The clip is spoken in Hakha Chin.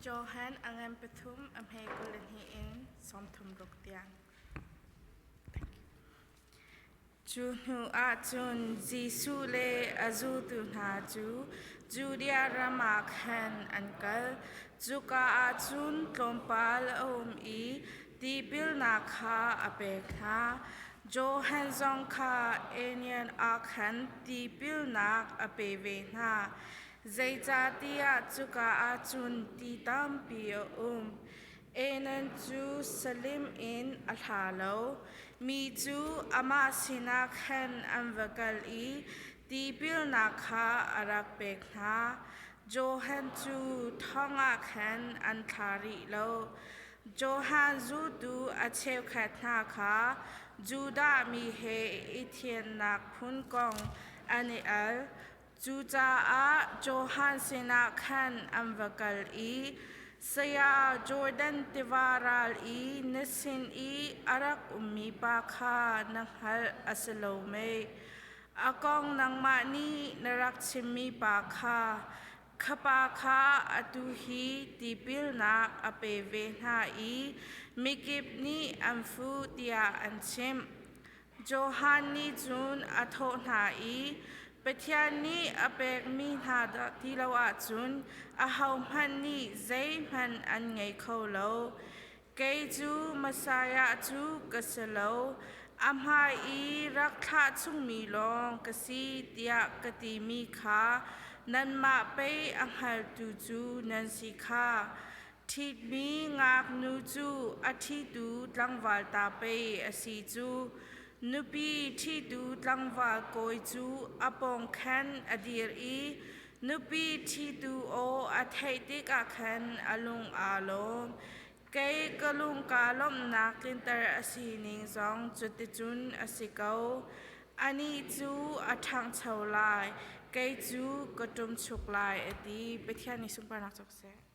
Johan a ngan pathum a hme 22 in 36 tiang. Cu hnu ah cun Jesuh le a zultu hna cu Judea ram ah khan an kal. Cuka ah cun tlawmpal a um i tipilnak kha a pek hna. Johan zong kha Aenean ah khan tipilnak a pe ve hna. Zeicahtiah cuka ah cun ti tampi a um. Enan cu Salim in a hla lo. Mi cu amah sinah khan an va kal i tipilnak kha a rak pek hna. Johan cu thong ah khan an thla rih lo. Johan zultu a cheukhat hna kha Judah mi he i thiannak phun kong an i al. Cucaah Johan sinah khan an va kal i, Saya, Jordan tiva ral i na sin i a rak ummi pa kha na hngalh a si lo mei? A kong nangmah nih na rak chimmi pa kha, kha pa kha atu hi tipilnak a pe ve hna i mikip nih an fuh tiah an chimh. Johan nih cun a thawh hna i, Pathian nih a pekmi hna dah ti lo ahcun ahohmanh nih zeihmanh an ngei kho lo. Kei cu Messiah cu ka si lo, a hmai i rak thlah chungmi lawng ka si tiah ka timi kha nanmah pei a hngaltu cu nan si kha. Ṭhitmi ngaknu cu a ṭhitu tlangval ta pei a si cu. Nupi ṭhitu tlangval kawi cu a pawng khan a dir i nupi ṭhitu aw a theih tikah khan a lung aa lawm. Kei ka lung kaa lawmhnak tlinter a sining zong cuticun a si ko. Anih cu a ṭhangcho lai, kei cu ka ṭumchuk lai, a ti. Pathian nih sunparnak cawk seh.